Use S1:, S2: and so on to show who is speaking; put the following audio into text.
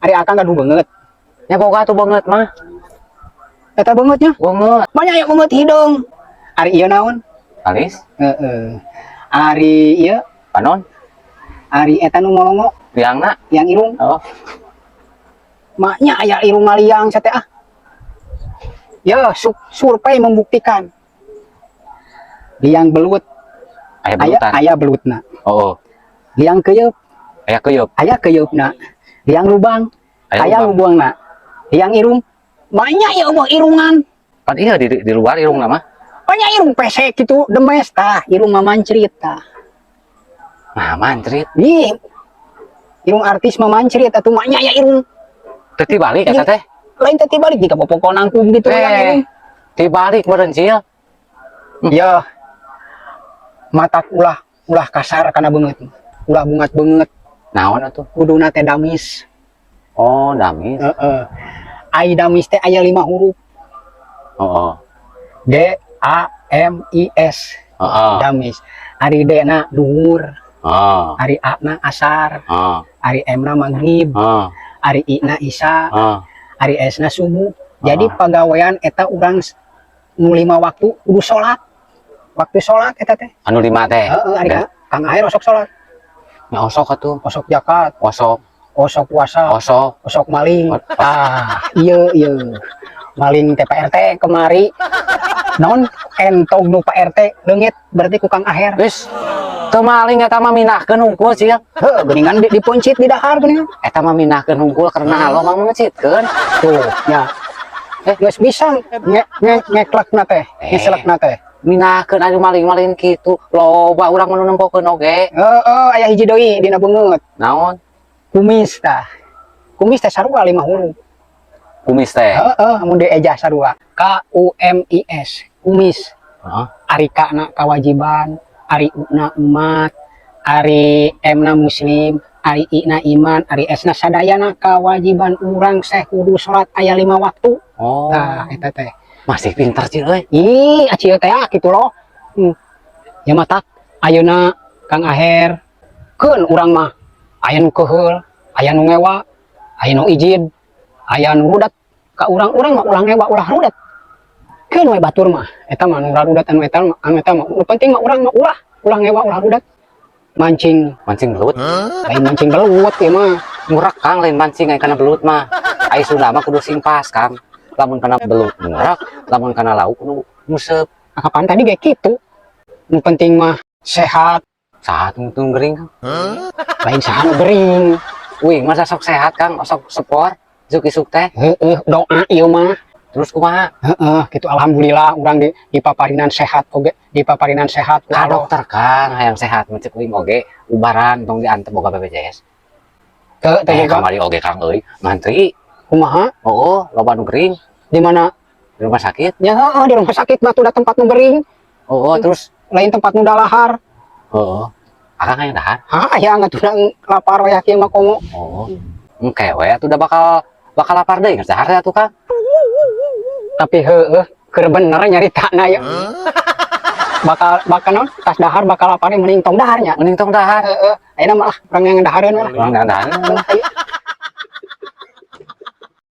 S1: Ari Akang gaduh beungeut?
S2: Nya boga tuh beungeut mah.
S1: Eta beungeutnya.
S2: Beungeut.
S1: Banyak ya beungeut hideung. Ari ieu naon?
S2: Alis.
S1: Heeh. Ari ieu?
S2: Panon.
S1: Ari eta nu molongo?
S2: Liangna.
S1: Yang irung.
S2: Oh.
S1: Maknya aya irung ngaliang sate ah. Ya, survei membuktikan. Liang belut.
S2: Aya
S1: aya
S2: belutan.
S1: Aya belutna.
S2: Oh.
S1: Liang keuyeub.
S2: Aya keuyeub.
S1: Aya keyeupna. Liang lubang.
S2: Aya
S1: aya
S2: lubang.
S1: Lubangna. Liang irung. Banyak ya Allah irungan.
S2: Pan iya di luar irungna mah.
S1: Banyak irung pesek gitu demes tah, irung mah mancrit tah.
S2: Nah, mancrit.
S1: Ih. Irung artis mah mancrit atuh, maknya ya irung.
S2: Teu tibalik eta teh.
S1: Lain teh tibalik jika popokon nangkung gitu yang
S2: Eh,
S1: irung.
S2: Tibalik meureun, Cil.
S1: Ya. Matak ulah ulah kasar kana beungeut. Ulah bungat beungeut.
S2: Naon atuh?
S1: Kuduna teh damis.
S2: Oh, damis.
S1: Heeh. Ai damis teh aya 5 huruf.
S2: Oh.
S1: D A M I S. Damis. Ari D na duhur, ari A na asar, ari M na maghrib, ari I na isya, ari S na subuh. Jadi pagawean eta urang nu 5 waktu kudu salat. Waktu salat eta teh.
S2: Anu 5 teh.
S1: Heeh, ari Kang Aher osok salat?
S2: Nya osok atuh.
S1: Osok zakat?
S2: Osok.
S1: Osok puasa?
S2: Osok.
S1: Osok maling? Ah, iya iya. Maling teh Pak RT kemari. Non entog nu Pak RT leungit berarti ku Kang Aher.
S2: Wis. Teu maling, eta mah mindahkeun hungkul, Cil.
S1: Heuh, geuningan dipuncit di dahar geuningan.
S2: Eta mah mindahkeun hungkul karena Allah mah mengecitkeun.
S1: Tuh, ya. Eh, geus bisa nge nge ngeklekna teh,
S2: Eh.
S1: ngeselekna teh.
S2: Mindahkeun anu maling-maling kitu. Loba urang mah nu nempokeun oge.
S1: Heeh, aya hiji deui dina beungeut.
S2: Naon?
S1: Kumis tah. Kumis teh sarua 5 huruf.
S2: Kumis teh.
S1: Heeh, mun dieja sarua. K U M I S, kumis.
S2: Heeh.
S1: Ari K na kewajiban, ari U na umat, ari M na muslim, ari I na iman, ari S na sadayana kewajiban urang seh kudu salat aya 5 waktu.
S2: Oh.
S1: Tah, eta teh.
S2: Masih pinter, Cil euy.
S1: Ih, acil teh ah, gitu loh. Ya matak ayeuna Kang Aher keun urang mah aya nu keuheul, aya nu ngewa, aya nu ijid, aya nu rudet. Ka urang-urang mah ulah ngewa, ulah rudet. Keun we batur mah, eta mah nu rudet anu eta mah, anu eta mah. Nu penting mah urang mah ulah, ulah ngewa, ulah rudet. Mancing.
S2: Mancing belut.
S1: Lain mancing belut ieu mah.
S2: Murah, Kang, lain mancing aya kana belut mah. Ai Sunda mah kudu sing pas, Kang. Lamun kana belut murah, lamun kana lauk kudu nguseup.
S1: Nah, kapan tadi kayak gitu. Nu penting mah sehat.
S2: Saha tungtung gering, Kang?
S1: Lain saha nu gering.
S2: Wih, masa sok sehat, Kang, osok sepor, isuk isuk teh.
S1: Heeh, doa ieu mah.
S2: Terus kumaha?
S1: Heeh, gitu alhamdulillah urang di paparinan sehat oge, di paparinan sehat ku
S2: Ka
S1: Allah.
S2: Dokter, Kang, hayang sehat mah ceuk uing oge, ubaran tong diantep boga BPJS.
S1: Teu teu
S2: Eh,
S1: boga.
S2: Kamari oge, Kang euy, ngantri.
S1: Kumaha?
S2: Oh, loba nu gering.
S1: Di mana?
S2: Di rumah sakit.
S1: Ya heeh, di rumah sakit mah tuh udah tempat nu gering,
S2: Oh, terus
S1: lain tempat nu dalahar.
S2: Oh. Akang hayang dahar?
S1: Hah, aya ngatuh lapar we kieu mah komo.
S2: Oh. Engke we atuh udah bakal bakal lapar deui geus dahar atuh, Kang.
S1: Tapi heueuh, keur bener nyaritana ya. Bakal bakal non tas dahar bakal lapar, mending tong daharnya.
S2: Mending tong dahar.
S1: Heeh, ayeuna mah lah urang yang dahareun lah.
S2: Urang dahar.
S1: Ayo.